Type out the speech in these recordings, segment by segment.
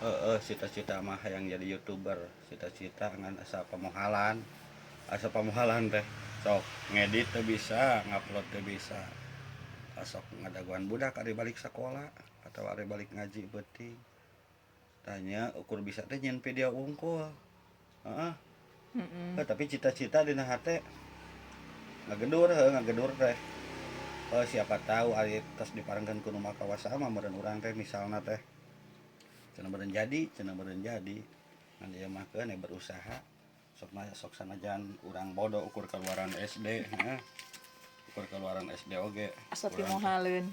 Heeh, cita-cita mah hayang jadi youtuber, cita-cita ngan asa pamohalan teh sok ngedit teu bisa, ngupload teu bisa. Sok ngadagoan budak ari balik sakola atau ari balik ngaji peuting. Tanya ukur bisa teh nyieun video wungkul. Heeh. Tapi cita-cita dina hate ngagedur, heuh, ngagedur teh. Oh, siapa tahu ari tos diparengkeun ku nu Maha Kawasa mah meureun urang teh misalna teh cenah meureun jadi, cenah meureun jadi. Ngan ieu mah keun berusaha. Sok mah sok sanajan urang bodoh ukur keluaran SD, heeh. Ukur keluaran SD oge. Asa Urang teh pimohaleun.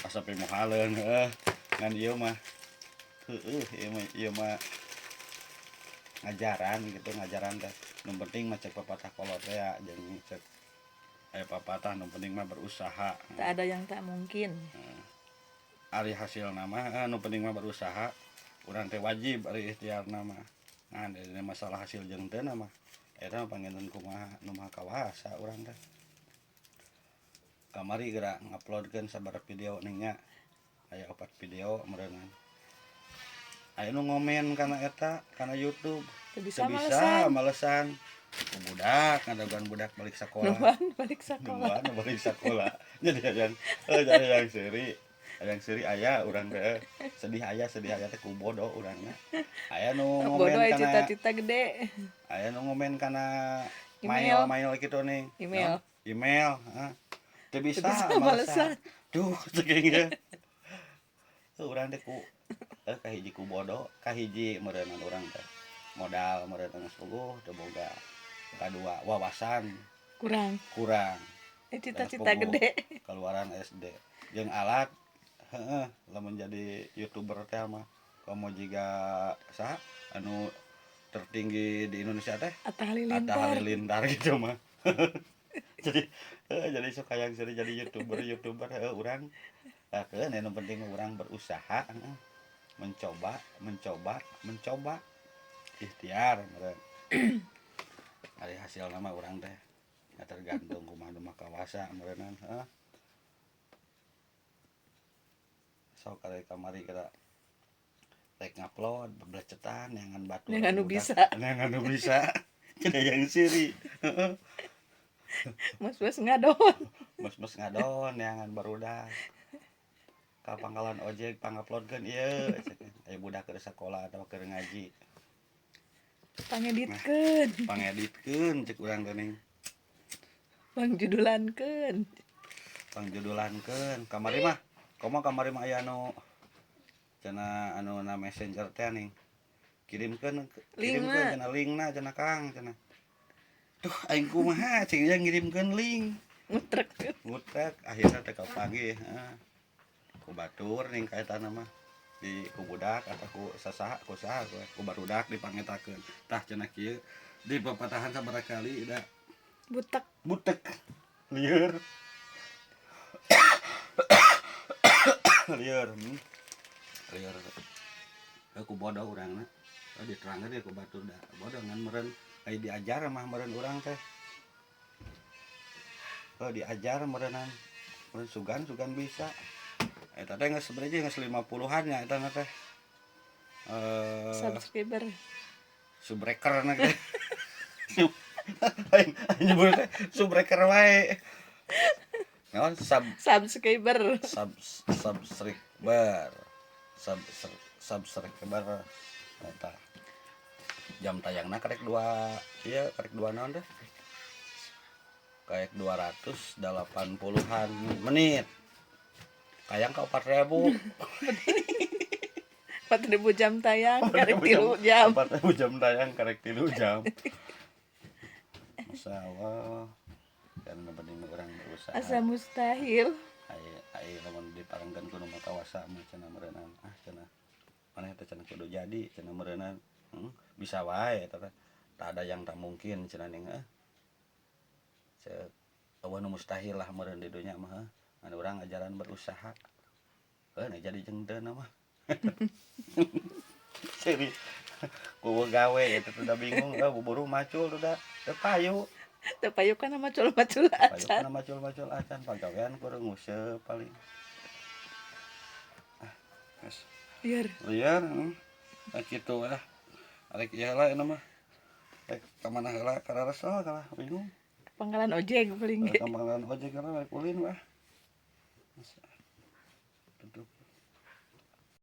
Asa pimohaleun, heuh. Ngan ieu mah heueuh, ieu mah ngajaran gitu, ngajaran teh. Nu penting mah cek papatah kolot teh ya, jeung cek aya papatah nu penting mah berusaha. Tak ada yang tak mungkin. Ari hasilna mah nu penting mah berusaha. Urang teh wajib ari ikhtiarna mah. Ngan ini masalah hasil jeung teu mah eta mah panginten kumaha nu Maha Kawasa urang teh. Kamari geura nguploadkeun sabaraha video ning nya. Aya 4 video meureunnan. Aya nu ngomen kana eta, kana YouTube. Teu bisa, Teu bisa, malesan. Malesan. Ku budak, ngadagoan budak balik sakola. Nungguan balik sakola. Nungguan balik sakola. Jadi hayang, jadi hayang seuri. Hayang seuri aya urang teh. Sedih aya teh ku bodoh urangna. Aya nu ngomen Bodoh aya kana cita-cita gede. Aya nu ngomen kana Email. mail-mail gitu nih. Email. Naon? Email, heeh. Teu Teu bisa, bisa, malesan. malesan. Duh, cek aing teh. Heuh, urang teh ku kahiji ku bodoh, kahiji meureunan urang teh. Modal meureun geus puguh teu boga. Kadua wawasan Kurang. Kurang. Cita-cita Puguh gede. Keluaran SD. Jeung alat, heeh, lamun jadi YouTuber teh mah komo jiga saha anu tertinggi di Indonesia teh? Atta Atta Halilintar. Halilintar gitu mah. Jadi jadi sok hayang seuri jadi YouTuber, YouTuber heuh urang. Keun nu penting mah urang berusaha, heeh. Mencoba, mencoba, mencoba. Ikhtiar meureun. Ari hasilna mah urang teh nya tergantung kumaha nu Maha Kawasa meureunnan, heeh. Sok ari kamari geura rek ngupload beblecetan neangan batur Neangan nu budak. bisa. Neangan nu bisa. Cenah hayang seuri. Heeh. Mas-mas ngadon. Mas-mas ngadon neangan barudak. Ka pangkalan ojek panguploadkeun ieu cek aya budak keur sakola atawa keur ngaji. Pangeditkeun. Pangeditkeun cek urang teh ning. Pangjudulankeun. Pangjudulankeun. Kamari mah komo kamari mah aya anu cenah anu na Messenger teh ning. Kirimkeun, kirimkeun Linkna. Cenah linkna cenah Kang cenah. Duh, aing kumaha cing nya ngirimkeun link. Ngutrek. Ngutrek akhirna teh kapanggih, heeh. Ku batur ning kaetana mah di ku budak atau ku sasaha, ku saha ku barudak dipangetakeun. Tah cenah kieu di papatahan sabaraha kali da Butek. Butek. Lieur. Lieur. Lieur. Heuh, ku bodoh urangna. Heuh, diterangkeun ge ku batur da bodoh ngan meureun aya diajar mah meureun urang teh. Heuh, diajar meureunan. Meureun sugan sugan bisa. Eta teh geus sebenarnya geus 50-an nya eta teh. Subscriber. Subbreaker na teh. Aing nyebut teh subbreaker wae. Naon sub Subscriber. Sub subscriber. Sub subscriber eta. Jam tayangna karek dua, iya karek dua naon teh? Kayak 280-an menit. Kayang ka 4000. 4000 jam tayang karek 3 jam. 4000 jam tayang karek 3 jam. Masya Allah. Dan nu penting mah urang berusaha. Asa mustahil. Ai ai lamun diparengkeun ku nu Maha Kawasa mah cenah meureunan, ah cenah maneh teh cenah kudu jadi cenah meureunan. Bisa wae eta teh. Tak ada yang tak mungkin cenah ning, heuh. Ceuk euweuh nu mustahil lah meureun di dunya mah, heuh. Ngan urang ajaran berusaha. Heuh, nah jadi jeung teu mah. Jadi ku gawe eta teh da bingung, heuh, buburu macul tuh da teu payu. Teu payu kana macul-macul Payu acan. Kana macul-macul acan, pagawean kurang nguseup paling. Ah, geus. Lieur. Lieur. Nah, kitu ah. Arek ieu lah eta mah. Rek ka mana heula kararesel kalah bingung. Pangkalan ojek paling ge. Ka pangkalan ojek lah, rek ulin lah.